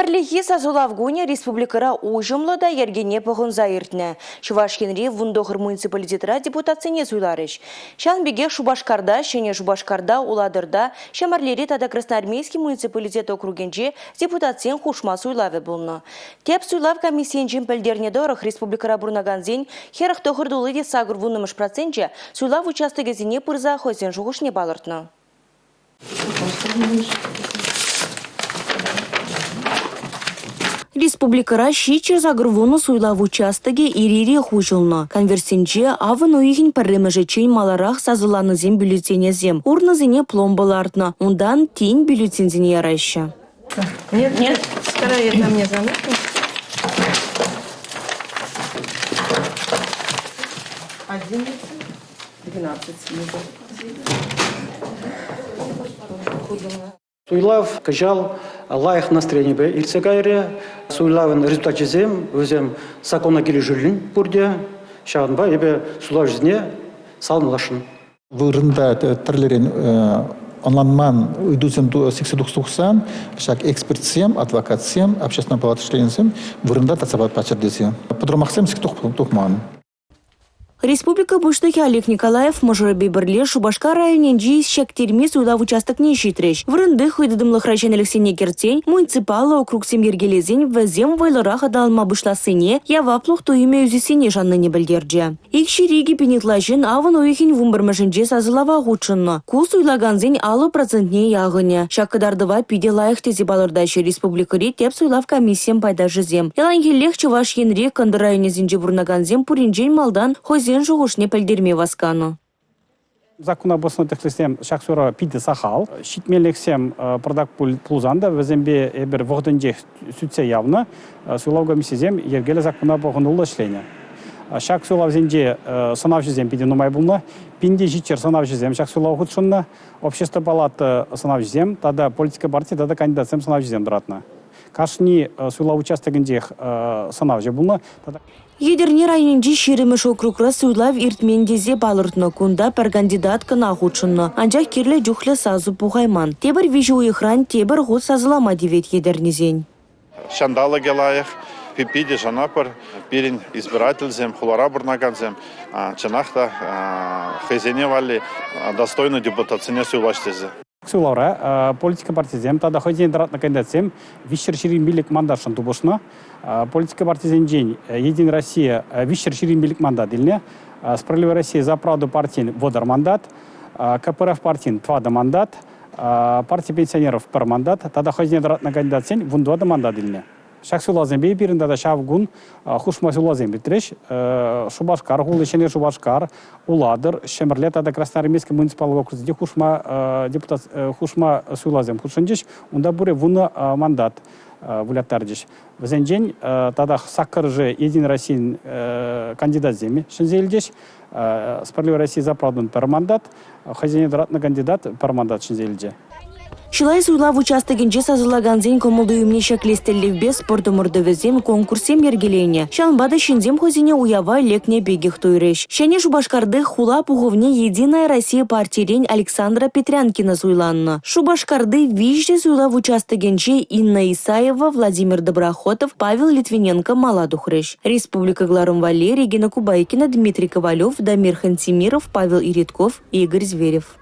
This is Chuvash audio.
Пӗрлехи сасӑлав кунӗ республикӑра уҫӑмлӑ та йӗркене пӑхӑнса иртнӗ. Чӑваш Енри 19 муниципалитетра депутатсене суйларӗҫ. Ҫавӑн пекех Шупашкарта, Ҫӗнӗ Шупашкарта, Улатӑрта, Ҫӗмӗрлере тата Красноармейски муниципалитет округӗнче депутатсен хушма суйлавӗ пулнӑ. Тӗп суйлав комиссийӗнчен пӗлтернӗ тӑрӑх, республикӑра пурӑнакансен 49 тулли те 80-мӗш проценчӗ суйлав участокӗсене пырса хӑйсен шухӑшне палӑртнӑ. Республикӑра 780 суйлав участокӗ ир-ирех уҫӑлнӑ. Конвертсенче авӑн уйӑхӗн пӗрремӗшӗччен маларах сасӑланисен бюллетенӗсем. Урнӑсене пломба лартнӑ, унтан тин бюллетеньсене яраҫҫӗ. Нет, нет, вторая там не заметно. 11, 12 снизу. Суйлав кӑҫал лайӑх настроенипе иртсе кайрӗ. Суйлавӑн результачӗсем вӗсем закона килӗшӳллӗн пурте. Ҫавӑнпа эпӗ суйлавҫӑсене саламласшӑн. Вырӑнта тӗрлӗрен ӑнланман ыйтусем сиксе тухсан ҫак экспертсем, адвокатсем, общественная палата членӗсем вырӑнта татса пачӑр тесе. Пӑтӑрмахсем сиксе тухман. Республика Пуҫлӑхӗ Олег Николаев мӑшӑрӗпе пӗрле Шупашкар районӗнчи Ҫӗктерме суйлав участокне ҫитрӗҫ. Вырӑнти хӑйтытӑмлӑхра ҫӗнӗлӗхсене кӗртсен, муниципаллӑ округсем йӗркелесен вӗсем вӑйлӑрах аталанма пуҫлассине, яваплӑх туйӑмӗ ӳсессине шаннине пӗлтерчӗ. 202 пин ытла ҫын авӑн уйӑхӗн 11-мӗшӗнче сасӑлава хутшӑннӑ. Ку суйлакансен 50 процентне яхӑнӗ. Ҫак кӑтартӑва питӗ лайӑх тесе палӑртаҫҫӗ республикӑри тӗп суйлав комиссийӗн пайташӗсем. Яланхиллех Чӑваш Енри кӑнтӑр районӗсенче пурӑнакансем пуринчен малтан хӑйсен шухӑшне пӗлтерме васканӑ. Закона пӑснӑ тӗслӗхсем ҫак сура питӗ сахал. Ҫитменлӗхсем пӑртак пулсан та вӗсемпе эпир вӑхӑтӗнчех сӳтсе явнӑ. Суйлав комиссийӗсем йӗркеллӗ саккуна пӑхӑнуллӑ ӗҫленӗ. Ҫак суйлавсенче сӑнавҫӑсем питӗ нумай пулнӑ. Пинте ҫиччӗр сӑнавҫӑсем ҫак суйлава хутшӑннӑ. Общество палата сӑнавҫисем тата политика парти тата кандидатсем сӑнавҫисем тӑратнӑ. Кашни суйлав участокӗнчех сӑнавҫӑ пулнӑ. Етӗрне районӗнчи 20-мӗш округра суйлав иртмен тесе палӑртнӑ. Кунта пӗр кандидат кӑна хутшӑннӑ. Анчах кирлӗ чухлӗ сасӑ пухайман. Тепӗр виҫӗ уйӑхран тепӗр хут сасӑлама тивет етӗрнесен. Ҫанталӑкӗ лайӑх, питӗ шанатпӑр. Пирӗн избирательсем, хулара пурӑнакансем чӑнах та хӑйсене валли достойный депутатсене суйлаҫ тесе. Суйлавра политика партисем тата хӑйсене тӑратнӑ кандидатсем 325 мандатшӑн тупӑшнӑ. Политика партисенчен Единая Россия 325 мандат илнӗ. Справедливая Россия за правду партин 30 мандат, КПРФ партин 4 мандат, Парти пенсионеров пӗр мандат тата хӑйсене тӑратнӑ кандидатсен 14 мандат илнӗ. Ҫак суйлавсемпе пирӗн тата ҫав кун хушма суйлавсем иртрӗҫ. Шупашкар хули, Ҫӗнӗ Шупашкар, Улатӑр, Ҫӗмӗрле тата Красноармейски муниципаллӑ округсенче хушма депутат хушма суйлавсем хутшӑнчӗҫ. Унта пурӗ вунӑ мандат выляттарчӗҫ. Вӗсенчен татах саккӑршӗ Единая Российӑн кандидатсем ҫӗнсе илчӗҫ. Справедливая Россия за правдун пӗр мандат, хӑйсене тӑратнӑ кандидат пӗр мандат ҫӗнсе илчӗ. Чылай суйлав участокӗнче сасӑлакансен кӑмӑл-туйӑмне ҫӗклес тӗллевпе спорт ӑмӑртӑвӗсем, конкурссем йӗркеленӗ. Ҫавӑнпа та ҫынсем хӑйсене уява лекнӗ пекех туйрӗҫ. Ҫӗнӗ Шупашкарти хула пухӑвне «Единая Россия» партирен Александра Петрянкина суйланнӑ. Шупашкарти виҫӗ суйлав участокӗнче Инна Исаева, Владимир Доброхотов, Павел Литвиненко мала тухрӗҫ. Республика кӑларӑм валли Регина Кубайкина, Дмитрий Ковалев, Дамир Хантимиров, Павел Иритков, Игорь Зверев.